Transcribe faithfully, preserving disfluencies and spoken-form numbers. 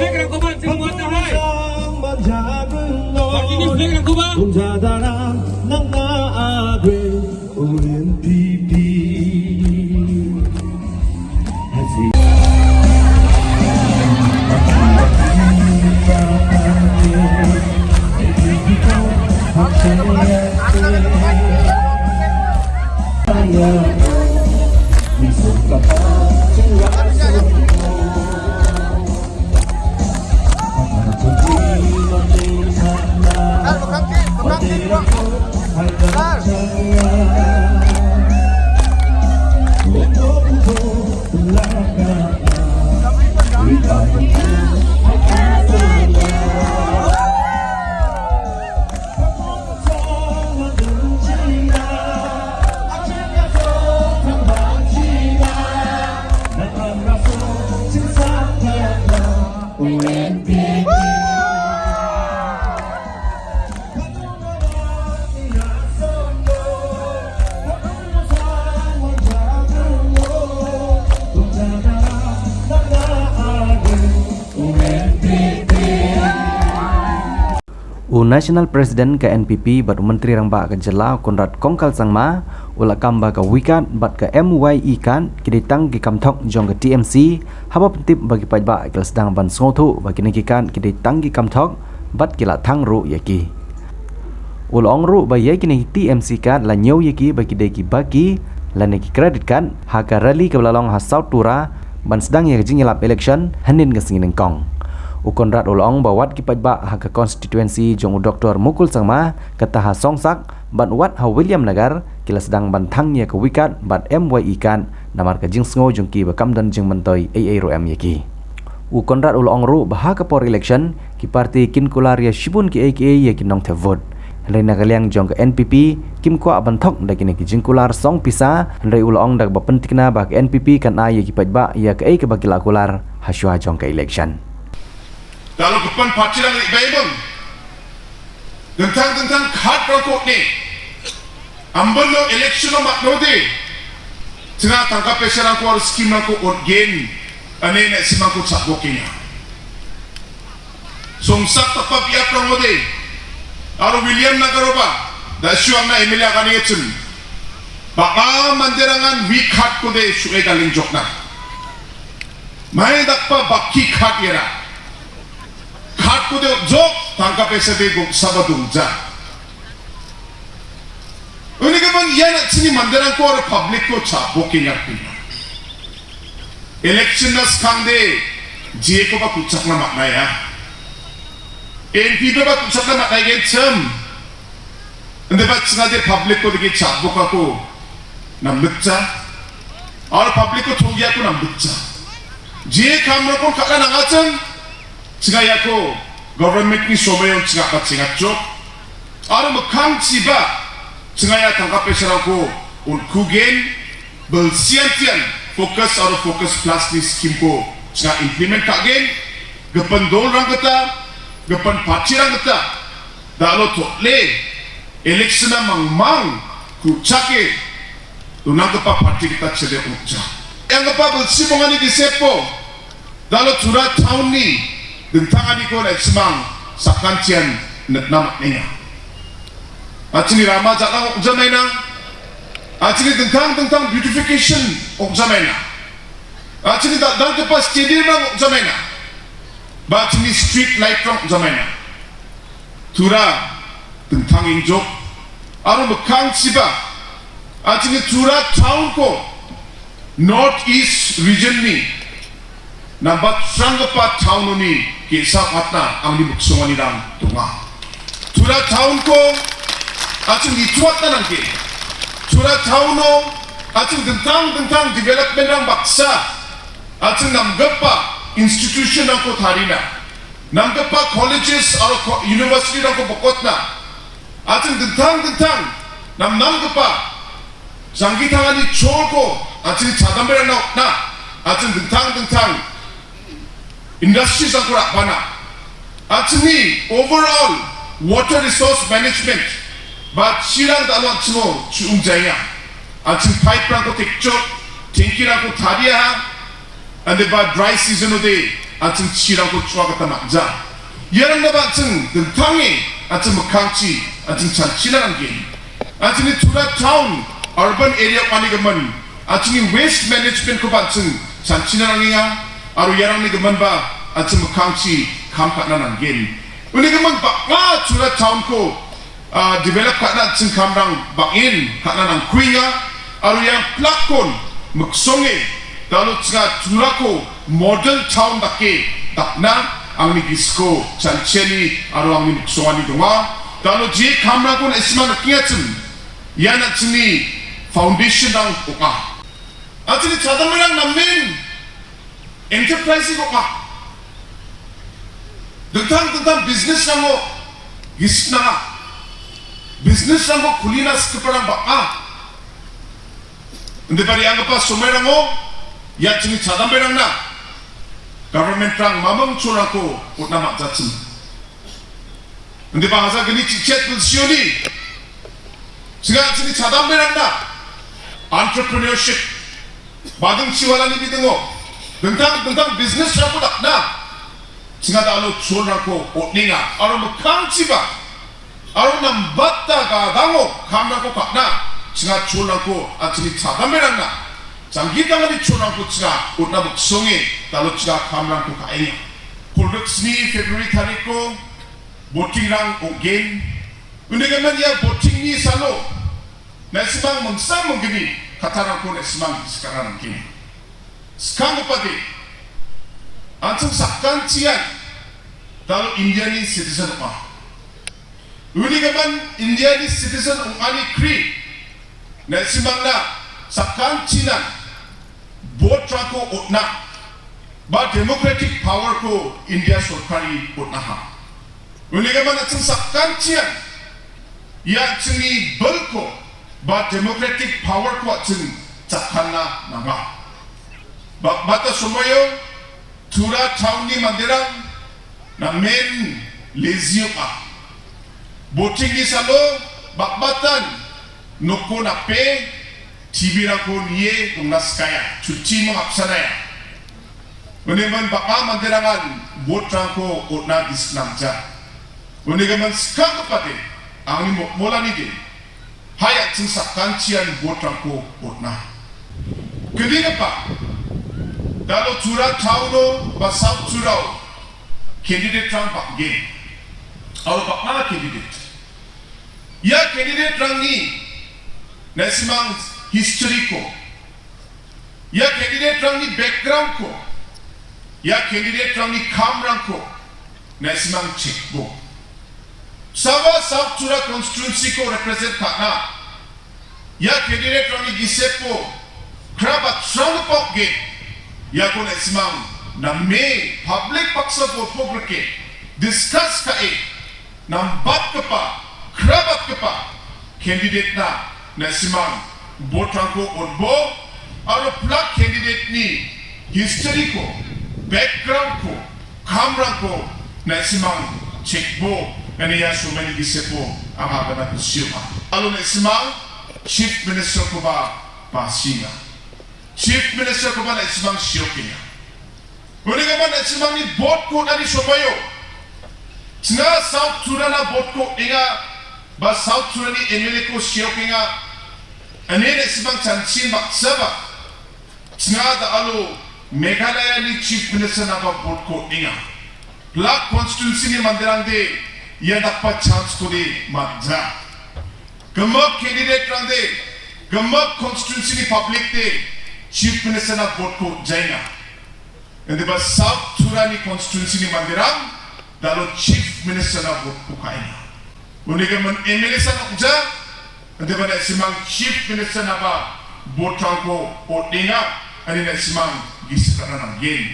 Flag Rangkhumah, sing muat hai. Martinez Flag Rangkhumah. U National President ka N P P bad u Myntri Rangbah ka Jylla, Conrad Kongkal Sangma, u la kam ba ka W-card bad ka M Y E card ki dei tang ki kam thok jong ka T M C, haba pyntip ba ki paidbah ki la sdang ban sngewthuh ba kine ki card ki dei tang ki kam thok bad ki la thang ruh ïa ki. U la ong ruh ba ïa kine ki T M C card la ñiew ïa ki ba ki dei ki baki lane ki credit card ha ka rally kaba la long ha South Tura ban sdang ïa ka jingïalap election hynnin ka sngi nyngkong. U Conrad u la ong ba wat ki paidbah ha ka constituency jong u Doctor Mukul Sangma, kata ha Songsak bad wat ha Williamnagar, ki la sdang ban thang ïa ka W-card bad M Y E card namar ka jingsngew jong ki ba kam don jingmyntoi ei ei ruh em ïa ki. U Conrad u la ong ruh ba ha ka por election ki party kin kular ïa shibun kiei kiei ïa ki nongthep vote. Hynrei na ka liang jong ka N P P kim kwah ban thok da kine ki jingkular song pisa, hynrei u la ong da kaba pynthikna ba ka N P P kan ai ïa ki paidbah ïa kaei kaba ki la kular ha shuwa jong ka election. Dang long ka pynpaw party lang ri bai bun. Dang thang dang thang khat rang ko ne. Ambon lo election lo mat no de. Tengah tangka pesa rang ko harus skim rang ko ot gen. Ane ne simang ko chak bokinya. Songsak takpa biap rang ko de. Aro Williamnagar ba. Da shuang na M L A kani echin. Ba a manderangan wi khat ko de shuai galing jok na. Mai dakpa baki khat ïa ra. Khat ko de jok tangka pesa de gok saba dong ja. Uni ka ban ïa na chini manderangan ko ra public ko cha bokinya pina. Election na skang de je ko ba kuchak na mat na ïa. N P P ba kuchak na mat na ïa chem. Ynda ba chnga de public ko de ki cha boka ko. Nam bikcha. Ar public ko thong ïa ko nam bikcha. Je kam ro ko ka na ngachang. Chnga ïa ko government ni sobe yon chnga ka chnga chok. Ar makhang chiba chnga ïa tangka pesa ko un kugen bel sian tian focus ar focus plus ni skim ko chnga implement ka gen gepen dol rang kata gepen party rang kata da lo to le election na mang mang ku chake tu nang kepa party kita chede uk cha. Yang kepa bel si bongani di sepo Dalo Tura town ni dengtang ani ko lai semang sakan chian net nama ninga. Achini rama jatang ok jamaina. Achini dengtang dengtang beautification ok jamaina. Achini dal dal kepa stadium ok jamaina. Ba achini street light ok jamaina. Tura dengtang injok aro mekang siba. Achini Tura town ko North East region ni Nambat sanggepa town ni ki sa patna ang ni muksong ni dang tunga. Tura town ko aching di tuat na nangke. Tura town no aching dengtang dengtang development dang baksa. Aching namgepa institution dang ko tharina. Namgepa colleges aro university dang ko bokotna. Aching dengtang dengtang nam namgepa Jangki thang ani chol ko, aching chadam bera na, na, aching dengtang dengtang industries ang kurak bana. Aching ni overall water resource management ba chirang da lo aching o chi um jaya. Aching pipe rang ko tekchot, tanki rang ko thadia ha, and the ba dry season o de Atsing chirang ko chwa kata mak ja. Yarang da ba atsing dengtang e, atsing mekang chi, atsing chanchina rang gen. Atsing ni Tura Town, urban area ani gaman. Atsing ni waste management ko ba atsing chanchina rang ya. Aru yarang ni gaman ba, atsing mekang chi, kam katna rang gen. Uni gaman ba nga Tura Town ko, ah, develop katna chingkham rang bangin katna nang kuinga, aru yang plakon, meksonge, dalu chinga Tura ko model town dake, dakna, angni gisko, chancheni, aru angni meksongani donga, dalu ji kamra kon esman kiachim, yana chini foundation rang uka. Achini chadam rang namin, enterprise ko ka. Dengtang dengtang business rang ko gisna. Business rang ko kulina sekeparang ba a. Ende bari ang apa sumai rang ko, ya chini chadam berang na. Government rang mamang churang ko, utna mak jachim. Ende ba haza gini chichet pun sioni. Singa chini chadam berang na. Entrepreneurship. Badung chiwala ni bidungo. Dengtang, dengtang business rang ko dakna. Chinga da alo chon rang ko otninga. Aro mekang chiba. Aro nambat ta ga dango kam rang ko katna. Chinga chon rang ko a chini chadam berang na. Changgi tang ani chon rang ko chinga utna meksonge da alo chinga kam rang ko ka enya. Kulrek sni February tarik ko voting rang ogen. Uni gaman ya voting ni salo. Na simang mengsam menggini kata rang ko na simang sekarang mungkin. Skang pati. Ansung sakkan cian. Dalu India ni citizen ma. Uni gaman India ni citizen ung ani kri. Na simang na sakkan cinan. Vote rang ko utna. Ba democratic power ko India sorkari utna ha. Uni gaman atsung sakkan cian. Ya chini bel ko. Ba democratic power ko atsung sakkan na nama. Ba bata sumayo Tura Town ni mandirang namen lezio a. Voting ni salo bakbatan noko nape T V rang ko nie ungna skaya chuti mengapsanaya. Meneman baka mandirangan vote rang ko utna disnam ja. Meneman skang kepate angni mok mola ni de. Haya ching sakkan cian vote rang ko utna. Kedi kepa. Dalo Tura Town no ba South Tura o. Candidate rang bak gen. Au bak ma candidate. Ya candidate rang ni. Na simang history ko. Ya candidate rang ni background ko. Ya candidate rang ni kam rang ko. Na simang chikbo. Saba South Tura constituency ko represent katna. Ya candidate rang ni gisepo. Krabat rang pok ge. Ya ko na simang. Na me public paksa ko pok reke. Discuss ka e. Nambat kepa, krabat kepa, candidate na, na simang, vote rang ko utbo, aro plak candidate ni, history ko, background ko, kam rang ko, na simang, chikbo, na ni ya sumai ni gisepo, anga bana kusio ma. Alo na simang, Chief Minister ko ba, pasinga. Chief Minister ko ba na simang sio kenya. Uni gaman na simang ni vote ko na ni sobayo. Chinga South Tura na vote ko inga ba South Tura ni M L A ko sio kinga. Ani na simang chanchin bak saba. Chinga da alo Meghalaya ni Chief Minister na ba vote ko inga. Plak constituency ni mandirang de ya dakpa chance ko de matja. Gamak candidate rang de gamak constituency ni public de Chief Minister na vote ko jainga. Ende ba South Tura ni constituency ni mandirang, dalo Chief Minister na vote ko kaina. Uni gaman M L A sa nokja, ende ba na simang Chief Minister na ba vote rang ko o dinga, ani na simang gisika na nang yen.